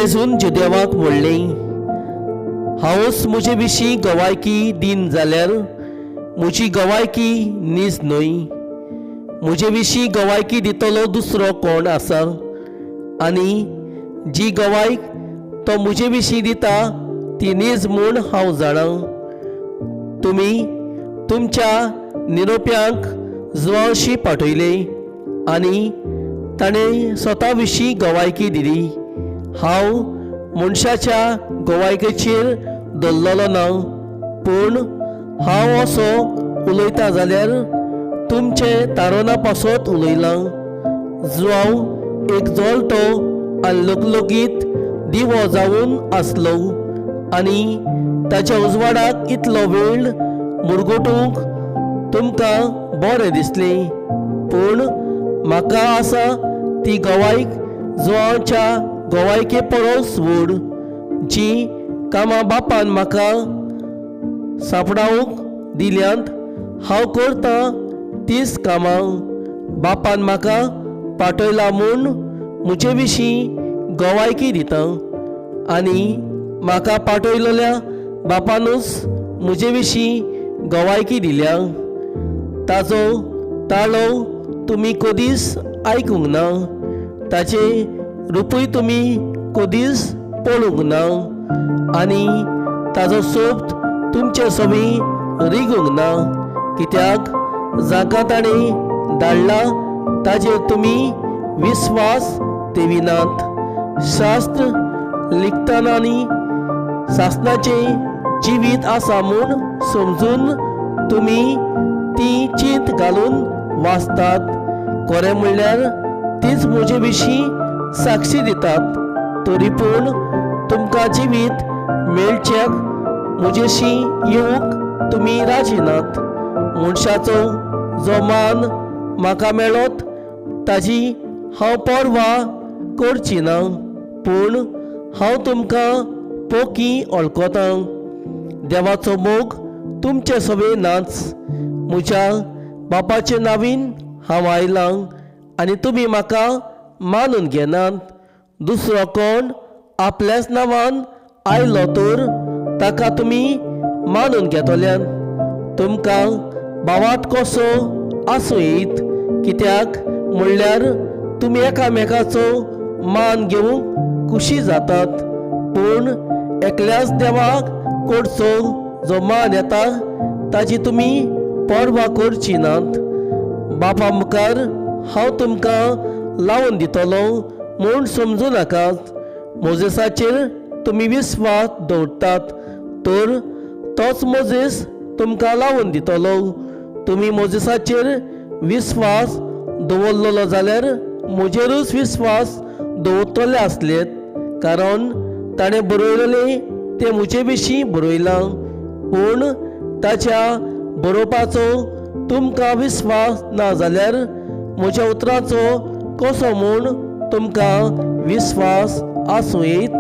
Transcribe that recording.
जेजून जुदेवाक म्हणलें, हांवूच म्हजे विशीं गवायकी दीन जाल्यार म्हजी गवायकी नीज न्हय. म्हजे विशीं गवायकी दितलो दुसरो कोण आसा, आनी जी गवायक तो म्हजे विशीं दिता ती नीज म्हूण हांव जाणा. तुमी तुमच्या निरोप्यांक जुवांशी पाठयले आनी ताणें स्वता विशीं गवायकी दिली. हांव मनशाच्या गवायकेचेर दवरलेलो ना, पूण हांव असो उलयता जाल्यार तुमचे तारोना पासत उलयलां. जुवांव एक जळटो आनी लकलकीत दिवो जावन आसलो आनी ताच्या उजवाडाक इतलो वेळ मुरगटूंक तुमकां बरें दिसलें, पूण म्हाका आसा ती गवायक जुवांच्या गवायके परस व्हड. जी कामां बापान म्हाका सांपडावंक दिल्यांत हांव करतां तीच कामां बापान म्हाका पाठयला म्हूण म्हजे विशीं गवायकी दिता, आनी म्हाका पाठयलेल्या बापानूच म्हजे विशीं गवायकी दिल्या. ताजो ताळो तुमी कदीच आयकूंक ना, ताचें रुपूय तुमी कदीच पळोवंक ना, आनी ताजो सोबत तुमचे सवी रिगूंक ना, कित्याक जाका ताणें धाडला ताजेर तुमी विस्वास दवरिनात. शास्त्र लिखतानांनी सासणाचें जिवीत आसा म्हूण समजून तुमी ती चींत घालून वाचतात. खरें म्हणल्यार तीच म्हजे विशीं साक्षी दितात, तरी पूण तुमकां जिवीत मेळच्याक म्हजेशी येवंक तुमी राजी नात. मनशाचो जो मान म्हाका मेळत ताजी हांव पर्वा करची ना, पूण हांव तुमकां पोकी वळखतां. देवाचो मोग तुमचे सवे नाच. म्हज्या बापाचे नांवीन हांव आयलां आनी तुमी म्हाका मानून घेनात. दुसरो कोण आपल्याच नांवान आयलो तर ताका तुमी मानून घेतल्यात. तुमकां भावार्त कसो आसूं येत, कित्याक म्हणल्यार तुमी एकामेकाचो मान घेवंक खुशी जातात, पूण एकल्याच देवाक कडचो जो मान येता ताजी तुमी पर्वा करची नात. बापा मुखार हांव तुमकां लावन दितलो म्हूण समजूं नाकात. मोजेसाचेर तुमी विस्वास दवरतात तर तोच मोजेस तुमकां लावन दितलो. तुमी मोजेसाचेर विस्वास दवरलेलो जाल्यार म्हजेरूच विस्वास दवरतले आसलेत, कारण ताणें बरयलेलें तें म्हजे विशीं बरयलां. पूण ताच्या बरोवपाचो तुमकां विस्वास ना जाल्यार म्हज्या उतराचो कसो म्हूण तुमकां विस्वास आसूं येत?